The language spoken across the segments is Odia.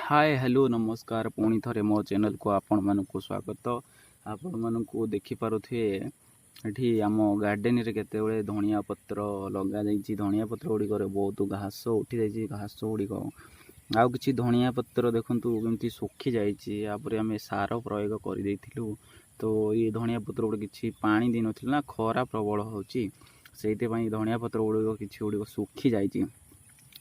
ହାଏ ହ୍ୟାଲୋ ନମସ୍କାର, ପୁଣି ଥରେ ମୋ ଚ୍ୟାନେଲକୁ ଆପଣମାନଙ୍କୁ ସ୍ୱାଗତ। ଆପଣମାନଙ୍କୁ ଦେଖିପାରୁଥିବେ ଏଠି ଆମ ଗାର୍ଡ଼େନରେ କେତେବେଳେ ଧଣିଆ ପତ୍ର ଲଗାଯାଇଛି। ଧଣିଆ ପତ୍ର ଗୁଡ଼ିକରେ ବହୁତ ଘାସ ଉଠିଯାଇଛି। ଘାସ ଗୁଡ଼ିକ ଆଉ କିଛି ଧଣିଆ ପତ୍ର ଦେଖନ୍ତୁ କେମିତି ଶୁଖିଯାଇଛି। ୟାପରେ ଆମେ ସାର ପ୍ରୟୋଗ କରିଦେଇଥିଲୁ, ତ ଏଇ ଧଣିଆ ପତ୍ର ଗୁଡ଼ିକ କିଛି ପାଣି ଦେଇନଥିଲୁ ନା, ଖରା ପ୍ରବଳ ହେଉଛି, ସେଇଥିପାଇଁ ଧଣିଆ ପତ୍ର ଗୁଡ଼ିକ କିଛି ଗୁଡ଼ିକ ଶୁଖିଯାଇଛି।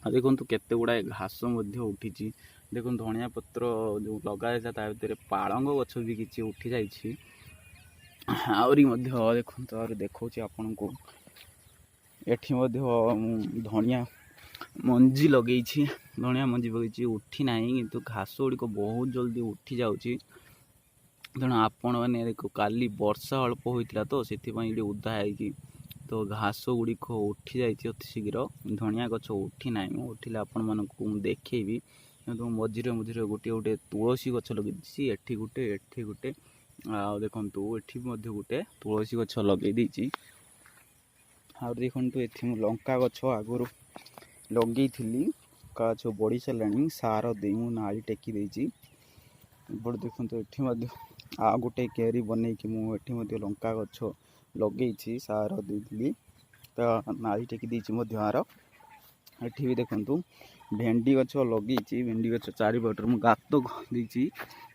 ଆଉ ଦେଖନ୍ତୁ କେତେ ଗୁଡ଼ାଏ ଘାସ ମଧ୍ୟ ଉଠିଛି। ଦେଖନ୍ତୁ ଧଣିଆ ପତ୍ର ଯେଉଁ ଲଗାଯାଇଥିଲା ତା ଭିତରେ ପାଳଙ୍ଗ ଗଛ ବି କିଛି ଉଠିଯାଇଛି। ଆହୁରି ମଧ୍ୟ ଦେଖନ୍ତୁ, ଆହୁରି ଦେଖାଉଛି ଆପଣଙ୍କୁ। ଏଠି ମଧ୍ୟ ମୁଁ ଧଣିଆ ମଞ୍ଜି ଲଗେଇଛି। ଧଣିଆ ମଞ୍ଜି ପକେଇଛି, ଉଠି ନାହିଁ, କିନ୍ତୁ ଘାସ ଗୁଡ଼ିକ ବହୁତ ଜଲ୍ଦି ଉଠି ଯାଉଛି। ତେଣୁ ଆପଣମାନେ ଦେଖ, କାଲି ବର୍ଷା ଅଳ୍ପ ହୋଇଥିଲା ତ ସେଥିପାଇଁ ଏଠି ଓଦା ହେଇକି ତ ଘାସ ଗୁଡ଼ିକ ଉଠି ଯାଇଛି ଅତି ଶୀଘ୍ର। ଧଣିଆ ଗଛ ଉଠି ନାହିଁ, ମୁଁ ଉଠିଲେ ଆପଣମାନଙ୍କୁ ମୁଁ ଦେଖେଇବି। କିନ୍ତୁ ମଝିରେ ମଝିରେ ଗୋଟିଏ ଗୋଟିଏ ତୁଳସୀ ଗଛ ଲଗେଇ ଦେଇଛି। ଏଠି ଗୋଟେ, ଏଠି ଗୋଟେ, ଆଉ ଦେଖନ୍ତୁ ଏଠି ମଧ୍ୟ ଗୋଟେ ତୁଳସୀ ଗଛ ଲଗେଇ ଦେଇଛି। ଆଉ ଦେଖନ୍ତୁ ଏଠି ମୁଁ ଲଙ୍କା ଗଛ ଆଗରୁ ଲଗେଇଥିଲି, ଲଙ୍କା ଗଛ ବଢ଼ି ସାରିଲାଣି, ସାର ଦେଇ ମୁଁ ନାଳି ଟେକି ଦେଇଛି। ଏପଟେ ଦେଖନ୍ତୁ ଏଠି ମଧ୍ୟ ଆଉ ଗୋଟେ କିଆରି ବନେଇକି ମୁଁ ଏଠି ମଧ୍ୟ ଲଙ୍କା ଗଛ ଲଗେଇଛି, ସାର ଦେଇଥିଲି ତ ନାଳି ଟେକି ଦେଇଛି ମଧ୍ୟ ଆର। ଏଠି ବି ଦେଖନ୍ତୁ ଭେଣ୍ଡି ଗଛ ଲଗେଇଛି। ଭେଣ୍ଡି ଗଛ ଚାରିପଟରେ ମୁଁ ଗାତ ଦେଇଛି,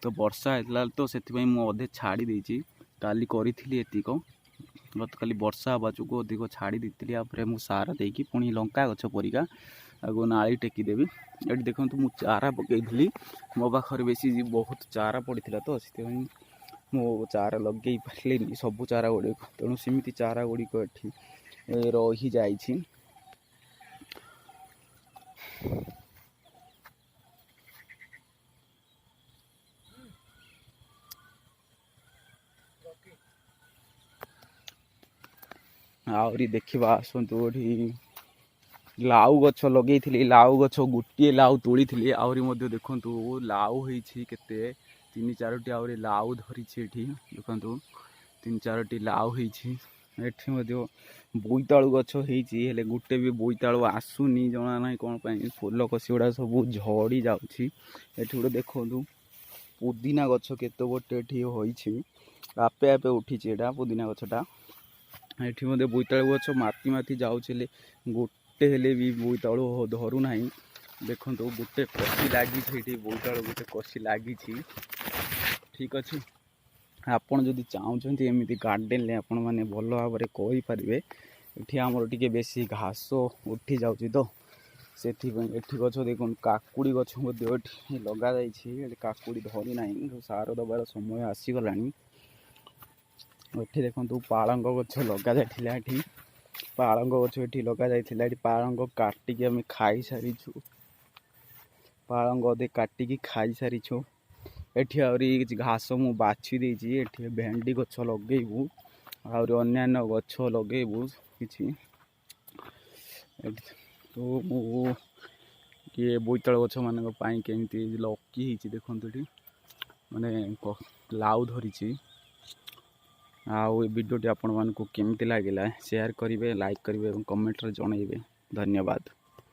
ତ ବର୍ଷା ହେଇଥିଲା ତ ସେଥିପାଇଁ ମୁଁ ଅଧେ ଛାଡ଼ି ଦେଇଛି। କାଲି କରିଥିଲି ଏତିକ, ଗତକାଲି ବର୍ଷା ହେବା ଯୋଗୁଁ ଅଧିକ ଛାଡ଼ି ଦେଇଥିଲି। ତାପରେ ମୁଁ ସାର ଦେଇକି ପୁଣି ଲଙ୍କା ଗଛ ପରିକା ଆକୁ ନାଳି ଟେକିଦେବି। ଏଠି ଦେଖନ୍ତୁ ମୁଁ ଚାରା ପକେଇଥିଲି, ମୋ ପାଖରେ ବେଶୀ ବହୁତ ଚାରା ପଡ଼ିଥିଲା ତ ସେଥିପାଇଁ ମୁଁ ଚାରା ଲଗେଇ ପାରିଲିନି ସବୁ ଚାରା ଗୁଡ଼ିକ, ତେଣୁ ସେମିତି ଚାରା ଗୁଡ଼ିକ ଏଠି ରହିଯାଇଛି। ଆହୁରି ଦେଖିବା ଆସନ୍ତୁ। ଏଠି ଲାଉ ଗଛ ଲଗେଇଥିଲି, ଲାଉ ଗଛ ଗୋଟିଏ ଲାଉ ତୋଳିଥିଲି। ଆହୁରି ମଧ୍ୟ ଦେଖନ୍ତୁ ଲାଉ ହେଇଛି କେତେ, ତିନି ଚାରୋଟି ଆହୁରି ଲାଉ ଧରିଛି। ଏଠି ଦେଖନ୍ତୁ ତିନି ଚାରୋଟି ଲାଉ ହେଇଛି। ଏଠି ମଧ୍ୟ ବୋଇତାଳୁ ଗଛ ହେଇଛି, ହେଲେ ଗୋଟେ ବି ବୋଇତାଳୁ ଆସୁନି, ଜଣା ନାହିଁ କ'ଣ ପାଇଁ। ଫୁଲ କଷି ଗୁଡ଼ା ସବୁ ଝଡ଼ି ଯାଉଛି। ଏଠି ଗୋଟେ ଦେଖନ୍ତୁ ପୁଦିନା ଗଛ କେତେ ଗୋଟେ ଏଠି ହୋଇଛି, ଆପେ ଆପେ ଉଠିଛି ଏଇଟା ପୁଦିନା ଗଛଟା। ଏଠି ମଧ୍ୟ ବୋଇତାଳୁ ଗଛ ମାତି ମାତି ଯାଉଛି, ହେଲେ ଗୋଟେ ହେଲେ ବି ବୋଇତାଳୁ ଧରୁନାହିଁ। ଦେଖନ୍ତୁ ଗୋଟେ କଷି ଲାଗିଛି ଏଠି, ବୋଇତାଳୁ ଗୋଟେ କଷି ଲାଗିଛି। ଠିକ୍ ଅଛି, ଆପଣ ଯଦି ଚାହୁଁଛନ୍ତି ଏମିତି ଗାର୍ଡ଼େନରେ ଆପଣମାନେ ଭଲ ଭାବରେ କରିପାରିବେ। ଏଠି ଆମର ଟିକେ ବେଶୀ ଘାସ ଉଠି ଯାଉଛି ତ ସେଥିପାଇଁ ଏଠି ଗଛ ଦେଖନ୍ତୁ କାକୁଡ଼ି ଗଛ ମଧ୍ୟ ଏଠି ଲଗାଯାଇଛି, ଏଠି କାକୁଡ଼ି ଧରି ନାହିଁ, ସାର ଦେବାର ସମୟ ଆସିଗଲାଣି। ଏଠି ଦେଖନ୍ତୁ ପାଳଙ୍ଗ ଗଛ ଲଗାଯାଇଥିଲା, ଏଠି ପାଳଙ୍ଗ ଗଛ ଏଠି ଲଗାଯାଇଥିଲା। ଏଠି ପାଳଙ୍ଗ କାଟିକି ଆମେ ଖାଇସାରିଛୁ, ପାଳଙ୍ଗ ଅଧେ କାଟିକି ଖାଇସାରିଛୁ। ଏଠି ଆହୁରି କିଛି ଘାସ ମୁଁ ବାଛି ଦେଇଛି। ଏଠି ଭେଣ୍ଡି ଗଛ ଲଗେଇବୁ, ଆହୁରି ଅନ୍ୟାନ୍ୟ ଗଛ ଲଗେଇବୁ କିଛି। ଏଠି ତ ମୁଁ କିଏ ବୋଇତାଳୁ ଗଛମାନଙ୍କ ପାଇଁ କେମିତି ଲକି ହେଇଛି ଦେଖନ୍ତୁ, ଏଠି ମାନେ ଲାଉ ଧରିଛି। ଆଉ ଏ ଭିଡ଼ିଓଟି ଆପଣମାନଙ୍କୁ କେମିତି ଲାଗିଲା ସେୟାର କରିବେ, ଲାଇକ୍ କରିବେ ଏବଂ କମେଣ୍ଟରେ ଜଣାଇବେ। ଧନ୍ୟବାଦ।